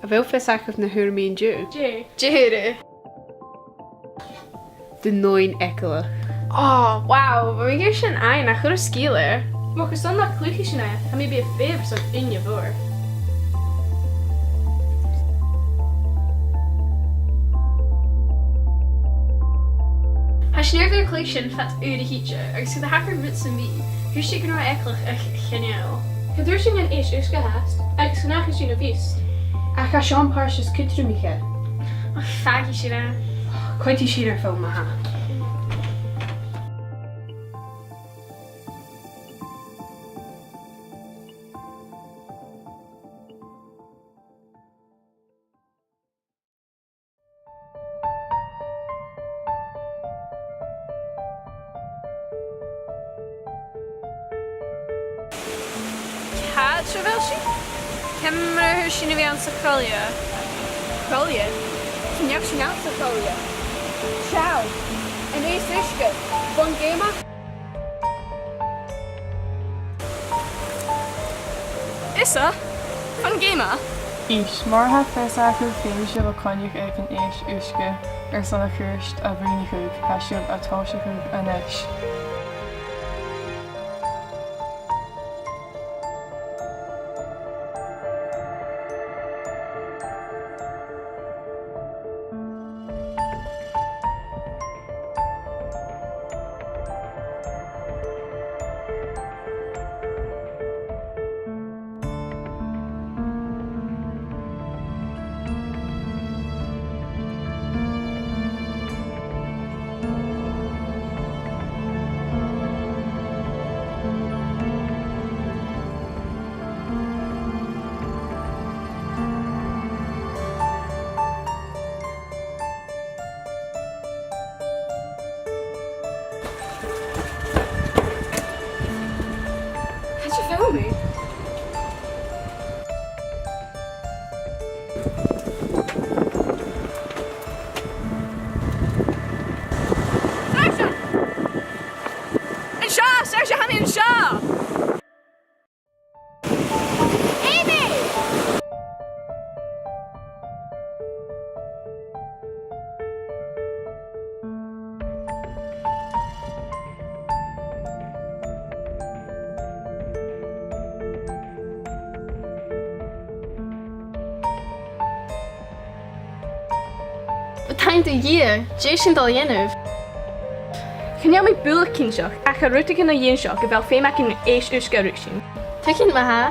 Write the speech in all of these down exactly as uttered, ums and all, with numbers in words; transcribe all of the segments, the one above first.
A bheil fios agaibh na fhuair mi an-diugh? Dè? Dè fhuair thu? Dunoin eagalach. Oh, wow, bha mi ag iarraidh sin fhaighinn, ach cha robh sgeul air. Mo chreach-sa nach cluichidh sinn e, tha mi a' faireachdainn uinneag mhòr. Tha sinn air a bhith a' cluich sin fad uair a thìde, agus ged a thachair rud sam bith, thuirt sinn gun robh e eagalach ach chan eil. Cha d' fhuair sinn an èis-uisge fhathast, agus chan fhaca sinn a' bhiast. Ach tha seo am pàirt as cudromaiche. Och, fàgaidh sinn e. Cuiridh sinn e air fòn, ma-thà. Càit a bheil sinn? Ciamar a tha sinn a' dol anns a' choille? Coille? Chan eil sinn anns a' choille. Seall, an èis-uisge, bhon gheama. Is e, bhon gheama. Is mar a tha fios agaibh, feumaidh sibh a choinneachadh aig an èis-uisge airson a' chuairt a bhruidhneachadh. Tha sibh a' tòiseachadh a-nis. Càit a bheil mi? Saoirse! An seo! Saoirse, tha mi an seo! Amy! Taing do Dhia, dè tha sinn a' dol a dhèanamh? Chan eil mi buileach cinnteach, ach tha rudeigin a' dèanamh seo gu bheil feum againn èis-uisge a ruigsinn. Tuigidh mi, ma-thà.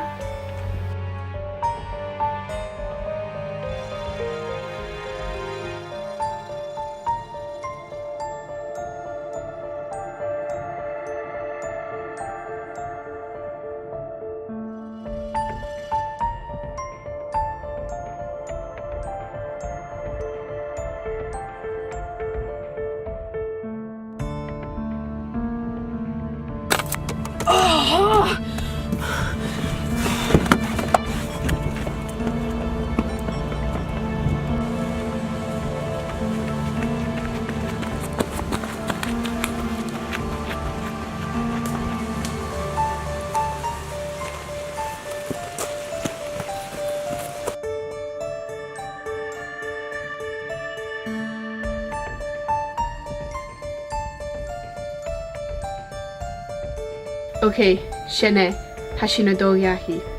Ok, sin e. Tha sinn a' dol dhachaigh.